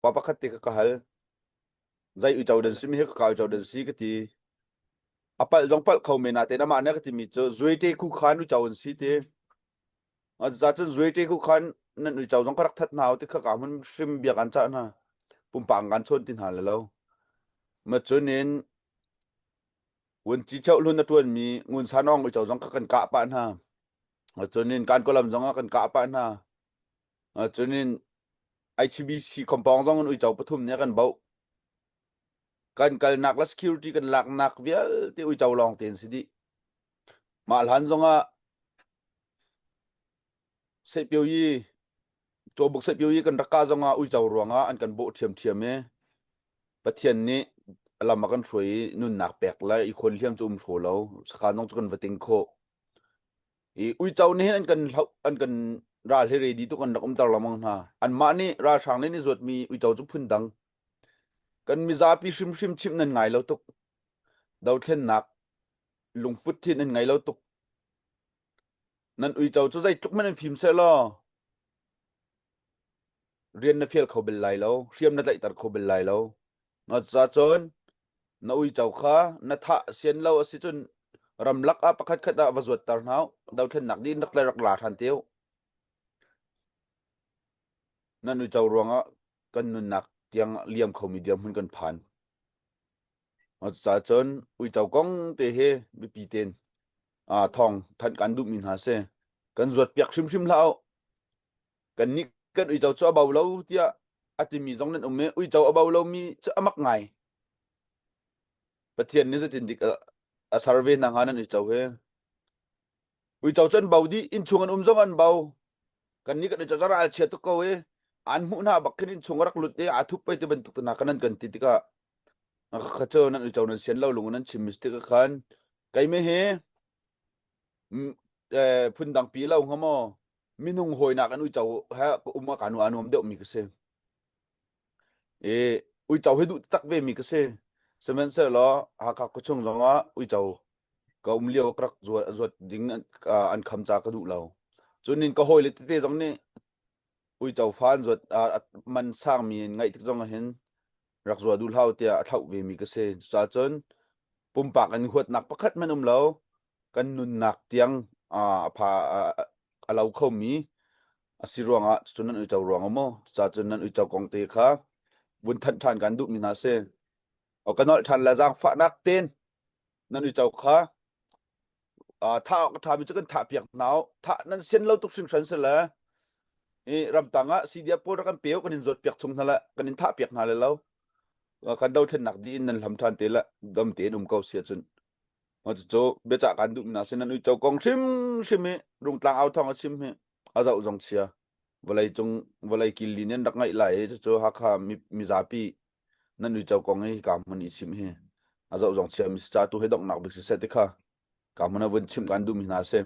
Pa pakhat te kha ka hal. Zei uico dan si mi hi ka ka uico dan si ka ti. A palh zong palh kho men natein amah nih a ka timi cu zuaite khu khan uico an si ti. Cucaah zuaite khu khan nan uico zong ka rak that hna ti kha ka hmun hrim bia kan cah hna. Pumpak kan chawn ti hna le lo. Ma cun in vunci cheuh hlun a ṭuanmi ngun sanawng uico zong kha kan kah pah hna. Cun in kan kawlam zong ah kan kah pah hna. Cun in HBC compound zong in uico pathum nih a kan boh. Kan kalnak le security kan laknak vialte uico lawng te an si dih. Mah hlan zongah Seihpioyi Cawbuk Seihpioyi kan rak kah zongah uico ruangah an kan bawh ṭhiamṭhiam i Pathian nih lam a kan hruai i nunnak pek le i khawn hliam cu um hraw lo. Sakhan zong cu kan va ting khawh. I uico nih hin an kan hloh an kan ral hi ready tuk an rak umter lengmang hna. Anmah nih ralhrang nih an i zuatmi uico cu phundang. Kan mizapi hrimhrim chimh nan ngai lo tuk. Dothlennak lungput thin nan ngei lo tuk. Nan uico cu zeitluk hmanh in fim sehlaw rian na fial kho bel lai lo, hriam na tlaihter kho bel lai lo. Cucun na uico kha na thah sian lo a si cun ramlak ah pakhat khat ah va zuatter hna u. Dothlennak dih in rak le rak la ṭhan te u. Nan uico ruangah kan nunnak tiang liam khomi dirhmun kan phan. Cucaah cun uico kong te hi biapi tein thawng thanh kan duhmi hna si. Kan zuatpiak hrimhrim hlah u. Kannih kan uico cu a bo lo tiah a timi zong nan um i uico a bo lomi cu a mak ngai. Pathian nih zeitin dik a ser ve hna hnga nan uico hi. Uico cu an bo dih, innchung an um zong an bo. Kannih kan uico cu ral chia tuk ko i an hmuh hna bak khin innchung a rak lut i aa thup pei ti bantuk te hna kan an kan ti tikah kha cu nan uico nan sian lo lung nan chim mis tikah khan keimah hi phundang pi lo hnga maw minung hawinak an uico he ka um ah ka nu a nuam deuhmi ka si. I uico hi duh tak ve mi ka si. Sihmanhsehlaw Hakha khuachung zongah uico ka um lio ka rak zuat, zuat ding an, an kham ca ka duh lo. Cun in ka hawile tete zong nih uico fa an zuat man sangmi in ngaih tik zong ah hin rak zua duh hlah tiah a thlauh ve mi ka si. Cucaah cun pumpak in huatnak pakhat hmanh um lo. Kan nunnak tiang a pha a lo khomi a si ruangah cucu nan uico ruang maw? Cucaah cun nan uico kong te kha vun thanh ṭhan kan duhmi hna si. O ka nolh ṭhan le zaangfahnak tein nan uico kha thah awk a ṭhami cu kan thah piak hna u. Thah nan sian lo tuk hringhran si le i ramtang ah CDF pawl rak kan pe u kan in zuat piak chung hna le kan in thah piak hna le lo. Kan dothlennak dih in nan hlam ṭhan te le dam tein um ko si ahcun Cucu biacah kan duhmi hna sin nan uico kong hrimhrim hi Rungtlang au thawng a chim hi a zoh zong chia. Vawlei cung vawlei kil in an rak ngaih lai i cucu Hakha mizapi nan uico kong hi hika hmun i chim hi a zoh zong chia mi si ca tu hi donghnak bik siseh ti kha ka hmun ah vun chim kan duhmi hna si.